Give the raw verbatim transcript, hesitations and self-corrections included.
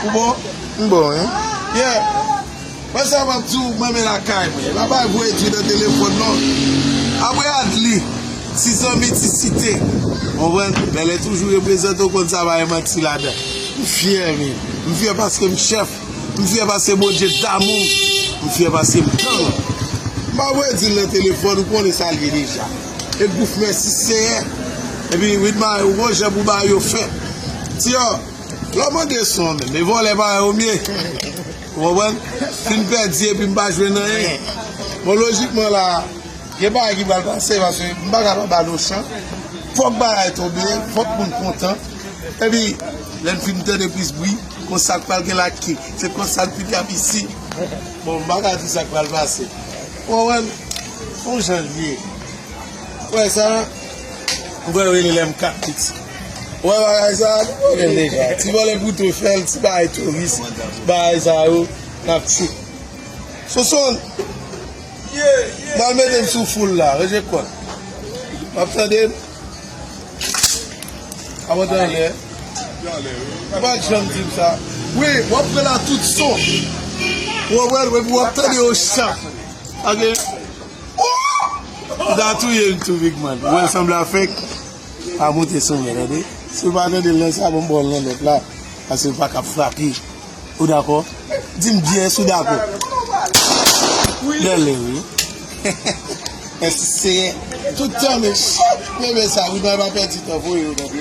Ou bon? M bon, wi. Yeah. Mwen sa m ap di w, mwen men lakay mwen. M pa bay voye di nan telefòn, non. Apre Adli, ti zanmi, ti site. Konprann? Bèlè toujou reprezante, w konn sa, pa gen manti ladan. M fyè, men. M fyè paske m chèf. M fyè paske Bondye damou m. M fyè paske m gang. M pa voye di l nan telefòn, ou konnen sa l ye deja. E gouf mèsi Senyè. Epi, Widma, ou gon jan pou bagay yo fèt. Ti yo, lè w mande son menm, e vòlè pa yo mye. Ou konprann? Fin pèdi epi m pa jwenn anyen. Bon, lojikman la, gen bagay ki pral pase, paske m pa ka pa ba nou chan. Fòk bagay tonbe, fòk moun kontan. Epi, lè n fin tande plis bri, konsa k pral gen la ki, se konsa n fin ap isi. Bon, m pa ka di sa k pral pase. Ou konprann? Yon jan l ye. Wè sa, m kwè yo rele lè m kat piti. Wè bagay sa, nou konnen l deja. Ti vòlè bouton fè l, ti bagay touris, bagay sa yo, n ap tchou. Sonson, m al mete m sou foul la, ranje kòd. W ap tande m? Ap antre anlè. Ou pa t janm di m sa. Wi, w ap pran la tout son. Ou wè, epi w ap tande yo chak. Ok? Oh! Ou ta touye m tou, Big Man. Ou wè l sanble a fake. Pa monte sou mwen, tande. Si w pa tande l nan sa, ban m ba w l nan lòt la. Paske l pa ka frape. Ou dakò? Di m byen si w dakò. Bèlè, wi. Mèsi, Senyè. Tout tan, men chak bebe sa, wi, nan pa pèdi tan, voye yo, tande.